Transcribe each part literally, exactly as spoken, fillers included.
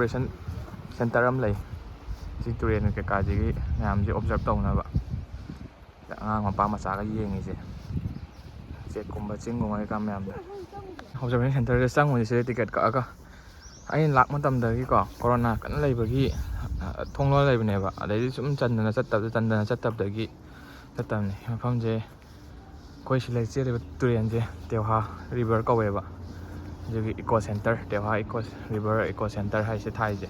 Operation centre ꯑꯃ ꯂꯩ꯫ ꯁꯤ ꯇꯨꯔꯦꯟ ꯀꯩꯀꯥꯁꯤꯒꯤ ꯃꯌꯥꯝꯁꯦ ꯑꯣꯕꯖꯔꯞ ꯇꯧꯅꯕ꯫ ꯑꯉꯥꯡ ꯃꯄꯥ ꯃꯆꯥꯒ ꯌꯦꯡꯉꯤꯁꯦ꯫ ꯎꯆꯦꯛꯀꯨꯝꯕ, ꯆꯤꯡꯒꯨꯝꯕ ꯀꯩꯀꯥ ꯃꯌꯥꯝꯗꯣ꯫ ꯑꯣꯕꯖꯔꯕꯦꯁꯟ ꯁꯦꯟꯇꯔꯗ ꯆꯪꯉꯨꯁꯦ ꯁꯤꯗ ꯇꯤꯀꯦꯠ ꯀꯛꯑꯒ꯫ ꯑꯩꯅ ꯂꯥꯛꯄ ꯃꯇꯝꯗꯒꯤꯀꯣ, ꯀꯣꯔꯣꯅꯥ ꯀꯟꯅ ꯂꯩꯕꯒꯤ, ꯑ, ꯊꯣꯡ ꯂꯣꯜ ꯂꯩꯕꯅꯦꯕ꯫ ꯑꯗꯩꯗꯤ ꯁꯨꯝ ꯆꯟꯗꯅ ꯆꯠꯇꯕꯗ, ꯆꯟꯗꯅ ꯆꯠꯇꯕꯗꯒꯤ ꯆꯠꯇꯕꯅꯤ꯫ ꯃꯐꯝꯁꯦ ꯑꯩꯈꯣꯏ ꯁꯤ ꯂꯩ ꯆꯦꯜꯂꯤꯕ ꯇꯨꯔꯦꯟꯁꯦ ꯇꯦꯋꯥ ꯔꯤꯚꯔ ꯀꯧꯋꯦꯕ꯫ ꯑꯗꯨꯒꯤ ꯏꯀꯣ ꯁꯦꯟꯇꯔ, ꯇꯦꯋꯥ ꯏꯀꯣ ꯔꯤꯚꯔ ꯏꯀꯣ ꯁꯦꯟꯇꯔ ꯍꯥꯏꯁꯦ ꯊꯥꯏꯁꯦ꯫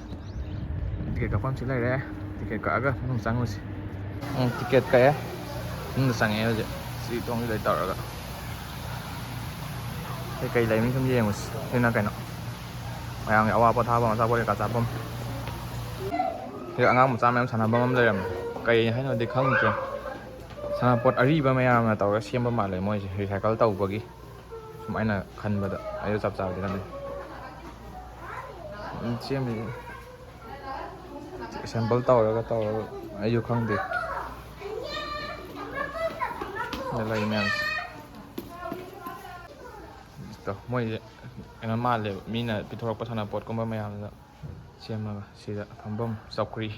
ꯇꯤꯀꯦꯠ ꯀꯛꯐꯝꯁꯤ ꯂꯩꯔꯦ꯫ ꯇꯤꯀꯦꯠ ꯀꯛꯑꯒ ꯃꯅꯨꯡ ꯆꯪꯉꯨꯁꯤ꯫ ꯎꯝ, ꯇꯤꯀꯦꯠ ꯀꯛꯑꯦ꯫ ꯃꯅꯨꯡꯗ ꯆꯪꯉꯛꯑꯦ ꯍꯧꯖꯤꯛ꯫ ꯁꯤ ꯊꯣꯡꯁꯤꯗ ꯇꯧꯔꯒ꯫ ꯀꯩꯀꯩ ꯂꯩꯕꯅꯣ ꯁꯨꯝ ꯌꯦꯡꯉꯨꯁꯤ꯫ ꯁꯤꯅ ꯀꯩꯅꯣ? ꯃꯌꯥꯝꯒꯤ ꯑꯋꯥ ꯄꯣꯊꯥꯐꯝ, ꯑꯆꯥꯄꯣꯠ ꯀꯩꯀꯥ ꯆꯥꯐꯝ꯫ ꯁꯤꯗ ꯑꯉꯥꯡ ꯃꯆꯥ ꯃꯌꯥꯝ ꯁꯥꯟꯅꯐꯝ ꯑꯃ ꯂꯩꯔꯝꯃꯦ꯫ ꯀꯩ ꯍꯥꯏꯅꯣꯗꯤ ꯈꯪꯗ꯭ꯔꯦ꯫ ꯁꯥꯟꯅꯄꯣꯠ ꯑꯔꯤꯕ ꯃꯌꯥꯝꯅ ꯇꯧꯔꯒ ꯁꯦꯝꯕ ꯃꯥꯜꯂꯦ ꯃꯣꯏꯁꯦ, ꯔꯤꯁꯥꯏꯀꯜ ꯇꯧꯕꯒꯤ꯫ ꯁꯨꯝ ꯑꯩꯅ ꯈꯟꯕꯗ, ꯑꯩꯁꯨ ꯆꯞ ꯆꯥꯕꯗꯤ ꯈꯪꯗꯦ꯫ ꯎꯝ, ꯁꯦꯝꯃꯤ꯫ ꯑꯦꯁꯦꯝꯕꯜ ꯇꯧꯔꯒ ꯇꯧꯔꯒ ꯑꯩꯁꯨ ꯈꯪꯗꯦ꯫ ꯁꯤꯗ ꯂꯩ ꯃꯌꯥꯝꯁꯦ꯫ ꯇꯣ, ꯃꯣꯏꯁꯦ ꯀꯩꯅꯣ ꯃꯥꯜꯂꯦꯕ, ꯃꯤꯅ ꯄꯤꯊꯣꯔꯛꯄ ꯁꯥꯟꯅꯄꯣꯠꯀꯨꯝꯕ ꯃꯌꯥꯝꯗꯣ ꯁꯦꯝꯃꯒ꯫ ꯁꯤꯗ ꯐꯝꯐꯝ ꯆꯧꯀ꯭ꯔꯤ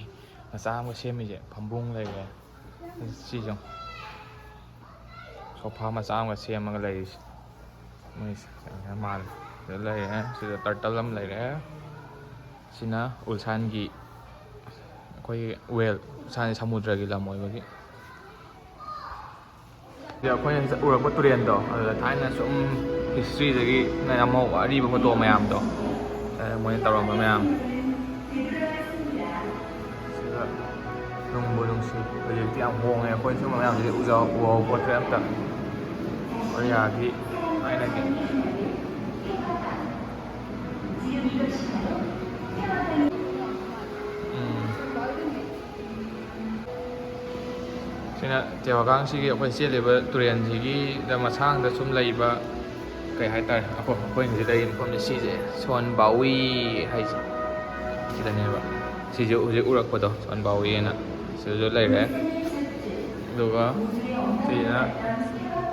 ꯃꯆꯥ ꯑꯃꯒ ꯁꯦꯝꯃꯤꯁꯦ, ꯐꯝꯕꯣꯡ ꯂꯩꯔꯦ꯫ ꯁꯤꯁꯨ ꯁꯣꯐꯥ ꯃꯆꯥ ꯑꯃꯒ ꯁꯦꯝꯃꯒ ꯂꯩꯔꯤꯁꯦ꯫ ꯃꯣꯏꯁꯦ ꯀꯩꯅꯣ ꯃꯥꯜꯂꯦ꯫ ꯁꯤꯗ ꯂꯩꯔꯦ, ꯁꯤꯗ ꯇꯔꯇꯜ ꯑꯃ ꯂꯩꯔꯦ꯫ ꯁꯤꯅ ꯎꯜꯁꯥꯟꯒꯤ, ꯑꯩꯈꯣꯏꯒꯤ ꯋꯦꯜ, ꯎꯜꯁꯥꯟꯁꯦ ꯁꯃꯨꯗ꯭ꯔꯒꯤ ꯂꯝ ꯑꯣꯏꯕꯒꯤ꯫ ꯁꯤꯗ ꯑꯩꯈꯣꯏꯅ ꯍꯧꯖꯤꯛ ꯎꯔꯛꯄ ꯇꯨꯔꯦꯟꯗꯣ, ꯑꯗꯨꯗ ꯊꯥꯏꯅ ꯁꯨꯝ ꯍꯤꯁꯇ꯭ꯔꯤꯗꯒꯤ ꯅꯝꯍꯧꯕ ꯑꯔꯤꯕ ꯐꯣꯇꯣ ꯃꯌꯥꯝꯗꯣ, ꯑꯗ ꯃꯣꯏꯅ ꯇꯧꯔꯝꯕ ꯃꯌꯥꯝ꯫ ꯁꯤꯗ ꯅꯨꯡꯕꯨ ꯅꯨꯡꯁꯤ꯫ ꯍꯧꯖꯤꯛꯇꯤ ꯌꯥꯝ ꯍꯣꯡꯉꯦ꯫ ꯑꯩꯈꯣꯏ ꯁꯨꯝꯕ ꯃꯌꯥꯝꯁꯤꯗꯤ ꯎꯖ-, ꯎꯍꯧꯄꯣꯠꯇ꯭ꯔꯦ ꯑꯝꯇ꯫ ꯀꯣꯔꯤꯌꯥꯒꯤ ꯊꯥꯏꯅꯒꯤ꯫ ꯎꯝ꯫ ꯁꯤꯅ ꯇꯦꯋꯥꯒꯥꯡꯁꯤꯒꯤ, ꯑꯩꯈꯣꯏ ꯆꯦꯜꯂꯤꯕ ꯇꯨꯔꯦꯟꯁꯤꯒꯤꯗ ꯃꯁꯥꯡꯗ ꯁꯨꯝ ꯂꯩꯕ, ꯀꯩ ꯍꯥꯏꯇꯥꯔꯦ, ꯑꯩꯈꯣꯏ, ꯑꯩꯈꯣꯏꯅ ꯍꯧꯖꯤꯛ ꯂꯩꯔꯤꯕ ꯃꯐꯝꯁꯦ, ꯁꯤꯁꯦ ꯁꯣꯟ ꯕꯥꯋꯤ ꯍꯥꯏꯁꯦ ꯁꯤꯗꯅꯦꯕ꯫ ꯁꯤꯁꯨ ꯍꯧꯖꯤꯛ ꯎꯔꯛꯄꯗꯣ, ꯁꯣꯟ ꯕꯥꯋꯤ ꯍꯥꯏꯅ ꯁꯤꯗꯁꯨ ꯂꯩꯔꯦ꯫ ꯑꯗꯨꯒ ꯁꯤꯅ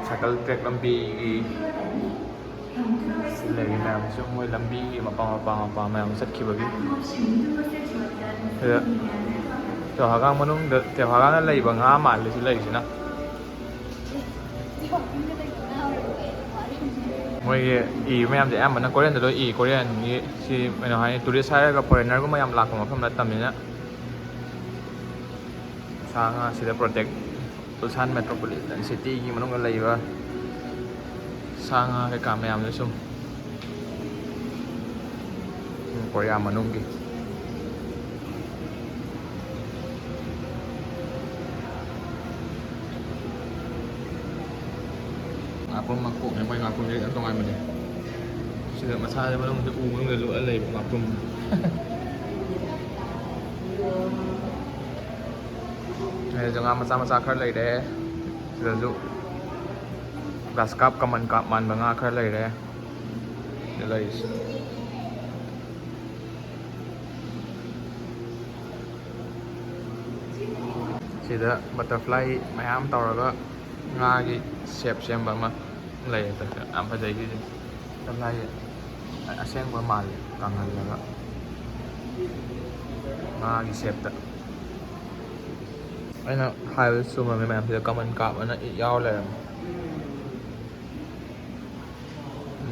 ꯁꯥꯏꯀꯜ ꯇ꯭ꯔꯦꯛ ꯂꯝꯕꯤꯒꯤ, ꯁꯤ ꯂꯩꯔꯤ ꯃꯌꯥꯝꯁꯤꯁꯨ ꯃꯣꯏ ꯂꯝꯕꯤꯒꯤ ꯃꯄꯥ ꯃꯄꯥ ꯃꯄꯥ ꯃꯌꯥꯝ ꯆꯠꯈꯤꯕꯒꯤ꯫ ꯁꯤꯗ ꯇꯦꯍꯥꯒꯥꯡ ꯃꯅꯨꯡꯗ, ꯇꯦꯍꯥꯒꯥꯡꯗ ꯂꯩꯕ ꯉꯥ ꯃꯥꯜꯂꯤꯁꯤ ꯂꯩꯔꯤꯁꯤꯅ꯫ ꯃꯣꯏꯒꯤ ꯏ ꯃꯌꯥꯝꯁꯦ ꯑꯌꯥꯝꯕꯅ ꯀꯣꯔꯤꯌꯟꯗ ꯂꯣꯏ ꯏ꯫ ꯀꯣꯔꯤꯌꯟꯒꯤ ꯁꯤ ꯀꯩꯅꯣ ꯍꯥꯏ, ꯇꯨꯔꯤꯁ ꯍꯥꯏꯔꯒ ꯐꯣꯔꯦꯟꯅꯔꯒꯨꯝꯕ ꯌꯥꯝ ꯂꯥꯛꯄ ꯃꯐꯝ ꯅꯠꯇꯕꯅꯤꯅ꯫ ꯁꯥ ꯉꯥ ꯁꯤꯗ ꯄ꯭ꯔꯣꯇꯦꯛ, ꯎꯜꯁꯥꯟ ꯃꯦꯇ꯭ꯔꯣꯄꯣꯂꯤꯇꯟ ꯁꯤꯇꯤꯒꯤ ꯃꯅꯨꯡꯗ ꯂꯩꯕ ꯁꯥ ꯉꯥ ꯀꯩꯀꯥ ꯃꯌꯥꯝꯗꯣ ꯁꯨꯝ ꯀꯣꯔꯤꯌꯥ ꯃꯅꯨꯡꯒꯤ꯫ ꯉꯥꯄ꯭ꯔꯨꯝ ꯃꯀꯣꯛꯅꯦ, ꯃꯣꯏ ꯉꯥꯄ꯭ꯔꯨꯝꯁꯦ ꯌꯥꯝ ꯇꯣꯉꯥꯟꯕꯅꯦ꯫ ꯁꯤꯗ ꯃꯁꯥꯁꯦ ꯃꯅꯨꯡꯗ ꯎ ꯃꯅꯨꯡꯗ ꯂꯣꯠꯂ ꯂꯩꯕ ꯉꯥꯄ꯭ꯔꯨꯝ꯫ ꯑꯗꯨꯗ ꯉꯥ ꯃꯆꯥ ꯃꯆꯥ ꯈꯔ ꯂꯩꯔꯦ꯫ ꯁꯤꯗꯁꯨ ꯒ꯭ꯔꯥꯁ ꯀꯥꯞ, ꯀꯃꯟ ꯀꯥꯞ ꯃꯥꯟꯕ ꯉꯥ ꯈꯔ ꯂꯩꯔꯦ꯫ ꯁꯤꯗ ꯂꯩꯔꯤꯁꯦ꯫ ꯁꯤꯗ ꯕꯇꯔꯐ꯭ꯂꯥꯏ ꯃꯌꯥꯝ ꯇꯧꯔꯒ ꯉꯥꯒꯤ ꯁꯦꯞ ꯁꯦꯝꯕ ꯑꯃ ꯂꯩꯌꯦ꯫ ꯌꯥꯝ ꯐꯖꯩ ꯁꯤꯁꯦ꯫ ꯕꯇꯔꯐ꯭ꯂꯥꯏ ꯑꯁꯦꯡꯕ ꯃꯥꯜꯂꯦ, ꯀꯪꯍꯜꯂꯒ ꯉꯥꯒꯤ ꯁꯦꯞꯇ꯫ ꯑꯩꯅ ꯍꯥꯏꯕꯗꯨ ꯆꯨꯝꯃꯝꯃꯦ ꯃꯌꯥꯝ, ꯁꯤꯗ ꯀꯃꯟ ꯀꯥꯞ ꯑꯅ ꯌꯥꯎꯔ ꯂꯩꯔꯝꯃꯦ꯫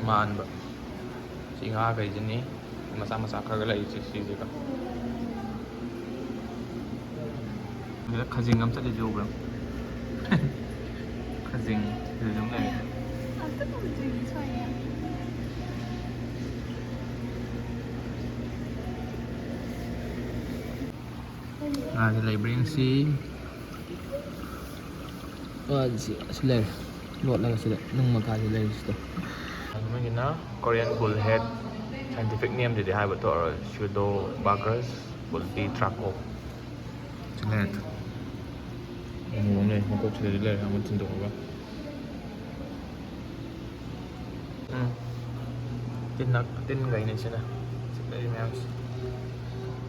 ꯃꯥꯟꯕ꯫ ꯁꯤ ꯉꯥꯈꯩꯁꯤꯅꯤ ꯃꯆꯥ ꯃꯆꯥ ꯈꯔ ꯈꯔ ꯂꯩꯔꯤꯁꯦ ꯁꯤꯁꯤꯒ꯫ ꯑꯗꯨꯗ ꯈꯖꯤꯡ ꯑꯃ ꯆꯠꯂꯤꯁꯦ ꯎꯕ꯭ꯔꯥ? ꯈꯖꯤꯡ ꯁꯤꯗꯁꯨ ꯑꯃ ꯂꯩꯔꯦ꯫ ꯑꯝꯇ ꯎꯗ꯭ꯔꯤꯌꯦ ꯁ꯭ꯋꯥꯏꯗ꯫ ꯉꯥꯁꯦ ꯂꯩꯕ꯭ꯔꯥ ꯌꯦꯡꯁꯤ꯫ ꯑ, ꯁꯤ, ꯑꯁꯤ ꯂꯩꯔꯦ꯫ ꯂꯣꯠꯂꯒ ꯁꯤꯗ ꯅꯨꯡ ꯃꯈꯥꯁꯤ ꯂꯩꯔꯦ ꯁꯤꯗ꯫ ꯑꯗꯨꯃꯥꯏꯅ Korean bull head scientific name ꯗꯨꯗꯤ ꯍꯥꯏꯕ ꯊꯣꯛꯑꯔꯣꯏ꯫ Pseudobagrus bulbi traco꯫ ꯁꯤ ꯂꯩꯔꯦ꯫ ꯑꯃꯨꯕ ꯑꯃ ꯂꯩꯔꯦ꯫ ꯃꯀꯣꯛꯁꯤꯗꯁꯨ ꯂꯩꯔꯦ꯫ ꯑꯃ ꯊꯤꯟꯗꯣꯛꯑꯒ꯫ ꯎꯝ꯫ ꯇꯤꯟꯅ-, ꯇꯤꯟꯈꯩꯅꯦ ꯁꯤꯅ꯫ ꯁꯤ ꯂꯩꯔꯤ ꯃꯌꯥꯝꯁꯦ꯫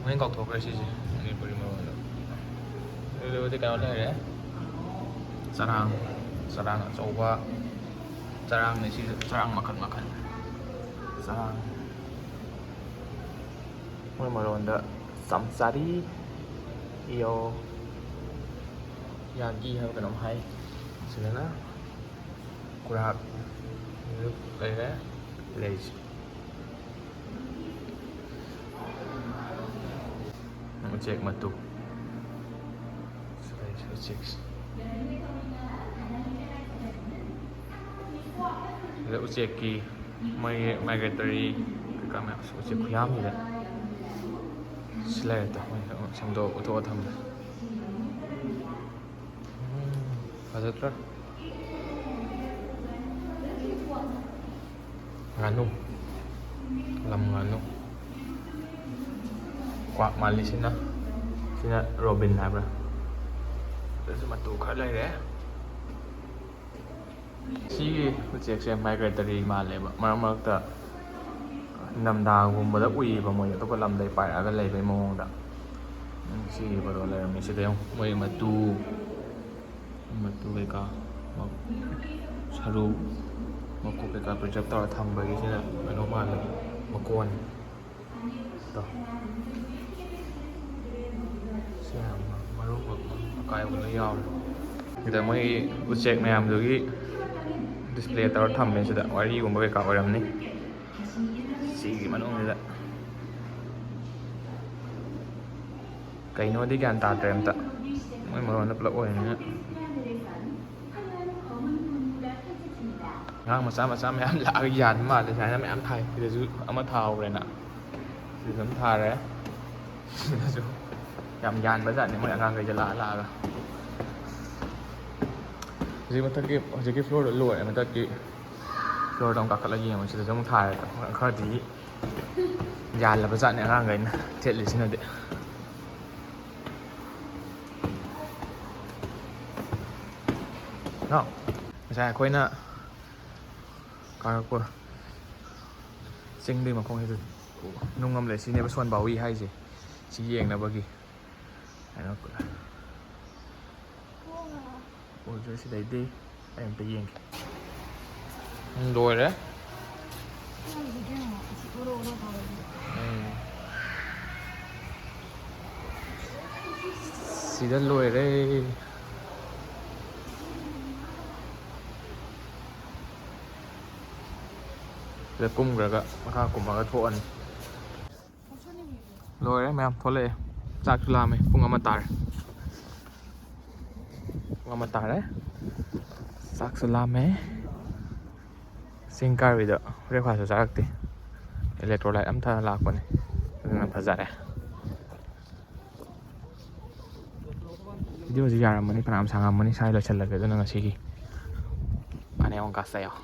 ꯃꯃꯤꯡ ꯀꯥꯎꯊꯣꯛꯈ꯭ꯔꯦ ꯁꯤꯁꯦ ꯃꯅꯤꯄꯨꯔꯤ ꯃꯔꯣꯟꯗ꯫ ꯑꯗꯨꯗꯤ ꯀꯩꯅꯣ ꯂꯩꯔꯦ꯫ ꯆꯔꯥꯡ꯫ ꯆꯔꯥꯡ ꯑꯆꯧꯕ꯫ ꯆꯔꯥꯡꯅꯦ ꯁꯤꯁꯨ꯫ ꯆꯔꯥꯡ ꯃꯈꯜ ꯃꯈꯜ꯫ ꯆꯥꯡ, ꯃꯣꯏ ꯃꯔꯣꯟꯗ ꯆꯝꯆꯥꯔꯤ, ꯏꯌꯣ, ꯌꯥꯒꯤ ꯍꯥꯏꯕ ꯀꯩꯅꯣꯝ ꯍꯥꯏ꯫ ꯁꯤꯗꯅ ꯀꯨꯔꯥꯛ ꯂꯩꯔꯦ, ꯂꯩꯁꯦ꯫ ꯎꯆꯦꯛ ꯃꯇꯨ꯫ ꯁꯤ ꯂꯩꯁꯦ ꯎꯆꯦꯛꯁꯦ꯫ ꯁꯤꯗ ꯎꯆꯦꯛꯀꯤ, ꯃꯣꯏꯒꯤ migratory ꯀꯩꯀꯥ ꯃꯌꯥꯝ, ꯎꯆꯦꯛ ꯈꯨꯌꯥꯝꯁꯤꯗ꯫ ꯁꯤ ꯂꯩꯔꯦ ꯇꯣ, ꯃꯣꯏ ꯁꯦꯝꯗꯣꯛ ꯎꯊꯣꯛꯑ ꯊꯝꯃꯦ꯫ ꯎꯝ, ꯐꯖꯗ꯭ꯔꯥ? ꯉꯥꯅꯨ, ꯂꯝ ꯉꯥꯅꯨ꯫ ꯀ꯭ꯋꯥꯛ ꯃꯥꯜꯂꯤꯁꯤꯅ, ꯁꯤꯅ ꯔꯣꯕꯤꯟ ꯍꯥꯏꯕ꯭ꯔꯥ? ꯑꯗꯨꯁꯨ ꯃꯇꯨ ꯈꯔ ꯂꯩꯔꯦ꯫ ꯁꯤꯒꯤ ꯎꯆꯦꯛꯁꯦ migratory ꯃꯥꯜꯂꯦꯕ꯫ ꯃꯔꯛ ꯃꯔꯛꯇ ꯅꯤꯡꯊꯝꯊꯥꯒꯨꯝꯕꯗ ꯎꯏꯌꯦꯕ, ꯃꯣꯏ ꯑꯇꯣꯞꯄ ꯂꯝꯗꯩ ꯄꯥꯏꯔꯛꯑꯒ ꯂꯩꯕꯩ ꯃꯑꯣꯡꯗ꯫ ꯎꯝ, ꯁꯤꯒꯤ ꯐꯣꯇꯣ ꯂꯩꯔꯝꯃꯤ꯫ ꯁꯤꯗ ꯌꯦꯡꯉꯨ, ꯃꯣꯏ ꯃꯇꯨ, ꯃꯇꯨ ꯀꯩꯀꯥ, ꯃ-, ꯁꯔꯨ, ꯃꯀꯣꯛ ꯀꯩꯀꯥ preserve ꯇꯧꯔ ꯊꯝꯕꯒꯤ ꯁꯤꯅ ꯀꯩꯅꯣ ꯃꯥꯜꯂꯦ, ꯃꯀꯣꯟ꯫ ꯇꯣ꯫ ꯁꯤ ꯌꯥꯝ ꯃꯔꯨ ꯑꯀꯥꯏꯕ ꯂꯣꯏ ꯌꯥꯎꯔꯦ꯫ ꯁꯤꯗ ꯃꯣꯏꯒꯤ ꯎꯆꯦꯛ ꯃꯌꯥꯝꯗꯨꯒꯤ display ꯇꯧꯔ ꯊꯝꯃꯦ꯫ ꯁꯤꯗ ꯋꯥꯔꯤꯒꯨꯝꯕ ꯀꯩꯀꯥ ꯑꯣꯏꯔꯝꯅꯤ꯫ ꯁꯤꯒꯤ ꯃꯅꯨꯡꯁꯤꯗ ꯀꯩꯅꯣꯗꯤ ꯒ꯭ꯌꯥꯟ ꯇꯥꯗ꯭ꯔꯦ ꯑꯝꯇ꯫ ꯃꯣꯏ ꯃꯔꯣꯟꯗ ꯄꯨꯂꯞ ꯑꯣꯏꯔꯕꯅꯤꯅ꯫ ꯑꯉꯥꯡ ꯃꯆꯥ ꯃꯆꯥ ꯃꯌꯥꯝ ꯂꯥꯛꯑꯒ ꯌꯥꯟꯕ ꯃꯥꯜꯂꯦ꯫ ꯁꯨꯃꯥꯏꯅ ꯃꯌꯥꯝ ꯊꯥꯏ꯫ ꯁꯤꯗꯁꯨ ꯑꯃ ꯊꯥꯍꯧꯔꯦꯅ꯫ ꯁꯤꯗꯁꯨ ꯑꯃ ꯊꯥꯔꯦ꯫ ꯁꯤꯗꯁꯨ ꯌꯥꯝ ꯌꯥꯟꯕ ꯖꯥꯠꯅꯤ ꯃꯣꯏ ꯑꯉꯥꯡꯈꯩꯁꯦ ꯂꯥꯛꯑ ꯂꯥꯛꯑꯒ꯫ ꯍꯧꯖꯤꯛ ꯃꯊꯛꯀꯤ, ꯍꯧꯖꯤꯛꯀꯤ floorꯗꯣ ꯂꯣꯏꯔꯦ꯫ ꯃꯊꯛꯀꯤ floorꯗꯣ ꯑꯃꯨꯛ ꯀꯥꯈꯠꯂꯒ ꯌꯦꯡꯉꯣ꯫ ꯁꯤꯗꯁꯨ ꯑꯃꯨꯛ ꯊꯥꯔꯦ꯫ ꯈꯔꯗꯤ ꯌꯥꯜꯂꯕ ꯖꯥꯠꯅꯤ ꯑꯉꯥꯡꯈꯩꯅ ꯊꯦꯠꯂꯤꯁꯤꯅꯗꯤ꯫ ꯅꯥꯎ, ꯉꯁꯥꯏ ꯑꯩꯈꯣꯏꯅ ꯀꯥꯔꯛꯄ ꯆꯤꯡꯗꯨꯒꯤ ꯃꯈꯣꯡꯁꯤꯗ ꯅꯨꯡ ꯑꯃ ꯂꯩ꯫ ꯁꯤꯅꯦꯕ ꯁꯣꯟꯕꯥꯋꯤ ꯍꯥꯏꯁꯦ꯫ ꯁꯤ ꯌꯦꯡꯅꯕꯒꯤ꯫ ꯀꯩꯅꯣ, ꯎꯗ꯭ꯔꯦ ꯁꯤꯗꯩꯗꯤ꯫ ꯑꯩ ꯑꯝꯇ ꯌꯦꯡꯒꯦ꯫ ꯎꯝ, ꯂꯣꯏꯔꯦ꯫ ꯎꯝ꯫ ꯁꯤꯗ ꯂꯣꯏꯔꯦ꯫ ꯁꯤꯗ ꯀꯨꯝꯈ꯭ꯔꯒ ꯃꯈꯥ ꯀꯨꯝꯃꯒ ꯊꯣꯛꯑꯅꯤ꯫ ꯂꯣꯏꯔꯦ ꯃꯌꯥꯝ, ꯊꯣꯛꯂꯛꯑꯦ꯫ ꯆꯥꯛꯁꯨ ꯂꯥꯝꯃꯦ꯫ ꯄꯨꯡ ꯑꯃ ꯇꯥꯔꯦ꯫ ꯄꯨꯡ ꯑꯃ ꯇꯥꯔꯦ꯫ ꯆꯥꯛꯁꯨ ꯂꯥꯝꯃꯦ꯫ ꯆꯤꯡ ꯀꯥꯔꯨꯏꯗꯣ breakfastꯁꯨ ꯆꯥꯔꯛꯇꯦ꯫ Electrolyte ꯑꯃ ꯊꯛꯑ ꯂꯥꯛꯄꯅꯦ꯫ ꯑꯗꯨꯅ ꯐꯖꯔꯦ꯫ Videoꯁꯤ ꯌꯥꯔꯝꯃꯅꯤ, ꯐꯅꯌꯥꯝ ꯁꯥꯡꯉꯝꯃꯅꯤ꯫ ꯁ꯭ꯋꯥꯏ ꯂꯣꯏꯁꯤꯜꯂꯒꯦ ꯑꯗꯨꯅ ꯉꯁꯤꯒꯤ꯫ ꯑꯅꯦ ꯑꯃꯨꯛ ꯀꯥꯁꯇ ꯌꯥꯎ꯫